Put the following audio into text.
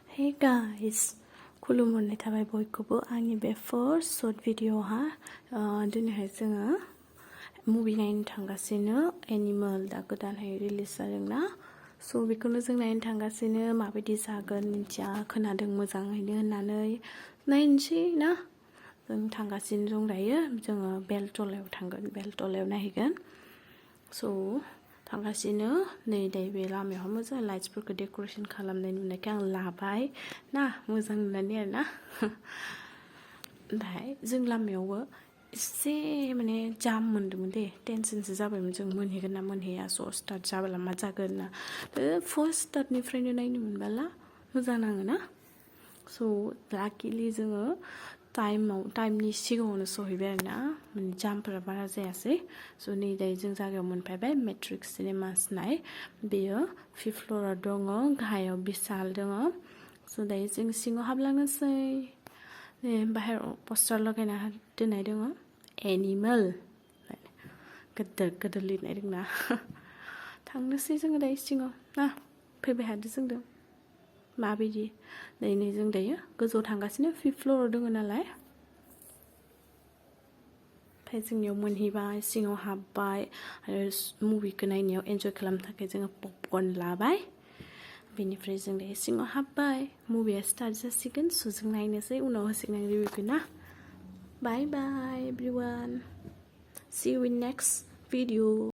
Hey guys, खुलुमनाय थाबाय बयखौबो आंनि बे फर्स्ट शर्ट भिडिअ'हा दिनैहाय जोङो मुभि नायनो थांगासिनो एनिमल दा गोदानहाय रिलिज जादोंना स' बेखौनो जों नायनो थांगासिनो माबायदि जागोन मिन्थिया खोनादों मोजाङैनो होननानै नायनोसै ना जों थांगासिनो दं दायो जोङो बेलटलायाव थांगोन बेलटलायाव नायहैगोन स' थांगासिनो नै दायो बे लामायावहा मोजां लाइट्सफोरखौ डेक'रेसन खालामनाय नुनायखाय आं लाबाय ना मोजां नुनानै आरोना ओमफ्राय जों लामायावबो एसे माने जाम मोनदोंमोन दे टेनसनसो जाबायमोन जों मोनहैगोन ना मोनहैया स' स्टार्ट जाबोला मा जागोन ना फार्स्ट स्टार्टनिफ्रायनो नायनो मोनबोला मोजां नाङो ना स' लाकिलि जोङो टाइमनि सिगाङावनो सहैबाय आरोना माने जामफोरा बारा जायासै स' नै दायो जों जायगायाव मोनफैबाय मेट्रिक्स सिनेमास नाय बेयो 5th फ्ल'राव दङ गाहायाव बिशाल दङ स' दायो जों सिङाव हाबलांनोसै नै बाहेरायाव पस्टार लगायना दोननाय दङ एनिमेल गिदिर गिदिर लिरनाय दंना थांनोसै जोङो दायो सिङाव ना फैबाय हादो जोंदों माबायदि नै जों दायो गोजौआव थांगासिनो 5th फ्ल'राव दङ नालाय ओमफ्राय जोंनियाव मोनहैबाय सिङाव हाबबाय आरो मुभिखौ नायनायाव एन्जय खालामनो थाखाय जोङो पपकर्न लाबाय बेनिफ्राय जों दायो सिङाव हाबबाय मुभिया स्टार्ट जासिगोन स' जों नायनोसै उनाव होसिगोन आं रिभिउखौ ना bye bye everyone see you in next video